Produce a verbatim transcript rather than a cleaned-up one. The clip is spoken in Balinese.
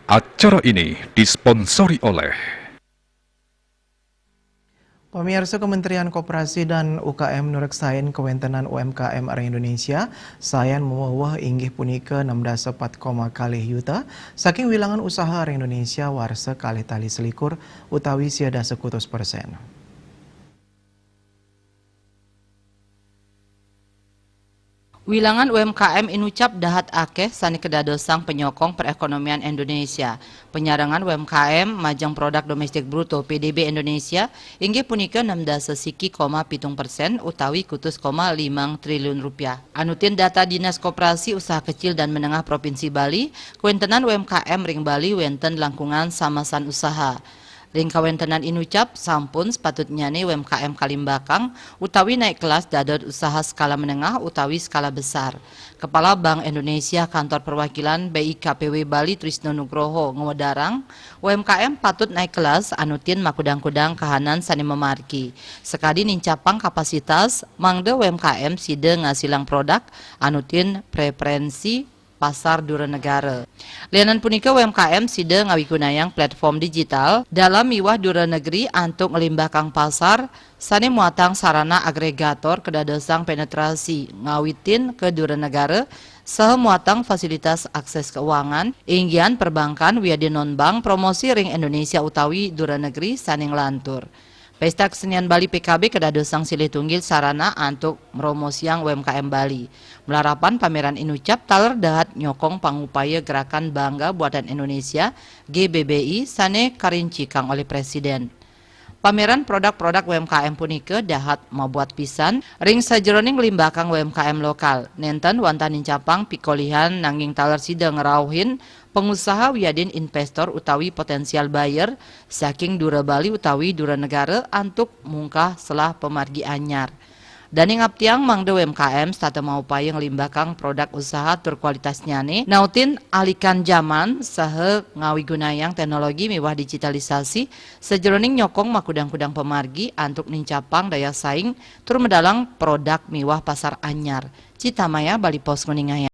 Acara ini disponsori oleh Pamiarsa, Kementerian Koperasi dan U K M nureksain kawéntenan U M K M ring Indonesia, sayan maweweh inggih punika enam dasa pat koma kalih yuta, saking wilangan usaha ring Indonesia warsa kalih tali selikur utawi sia dasa kutus persen. Wilangan U M K M inucap dahat akéh sané kadadosang panyokong perékonomian Indonesia. Panyarengan U M K M majeng produk domestik bruto, P D B, Indonesia inggih punika enam dasa siki koma pitung persen utawi kutus koma limang triliun rupiah. Anutin data Dinas Koperasi, Usaha Kecil dan Menengah Provinsi Bali, kawéntenan U M K M ring Bali wénten langkungan samasan usaha. Ring kawéntenan inucap, sampun sapatutnyané U M K M kalimbakang utawi naik kelas dadot usaha skala menengah utawi skala besar. Kepala Bank Indonesia Kantor Perwakilan B I K P W Bali, Trisno Nugroho, ngwedarang, U M K M patut naik kelas anutin makudang-kudang kahanan sané mamargi. Sakadi nincapang kapasitas, mangda U M K M sida ngasilang produk anutin preferensi pasar dura negara. Lianan punika, U M K M sida ngawigunayang platform digital dalam miwah dura negeri antuk nglimbakang pasar sané muatang sarana agregator kadadosang penetrasi ngawitin ka dura negara saha muatang fasilitas akses keuangan, inggihan perbankan wiadin non-bank promosi ring Indonesia utawi dura negeri sané nglantur. Pesta Kesenian Bali P K B kadadosang silih tunggil sarana antuk mromosiang U M K M Bali. Malarapan pameran inucap taler dahat nyokong pangupaya gerakan Bangga Buatan Indonesia, G B B I, sané karincikang olih Presiden. Pameran produk-produk U M K M punika dahat mabuat pisan ring sajeroning nglimbakang U M K M lokal. Nénten wantah nincapang pikolihan, nanging taler sida ngrauhin pangusaha wiadin investor utawi potensial buyer saking dura Bali utawi dura negara antuk mungkah selah pamargi anyar. Dané ngaptiang mangda U M K M setata maupaya nglimbakang produk usaha tur kualitasnyané, nautin alikan jaman saha ngawigunayang teknologi miwah digitalisasi sajeroning nyokong makudang-kudang pamargi antuk nincapang daya saing tur medalang produk miwah pasar anyar. Cita Maya, Bali Post, nguningayang.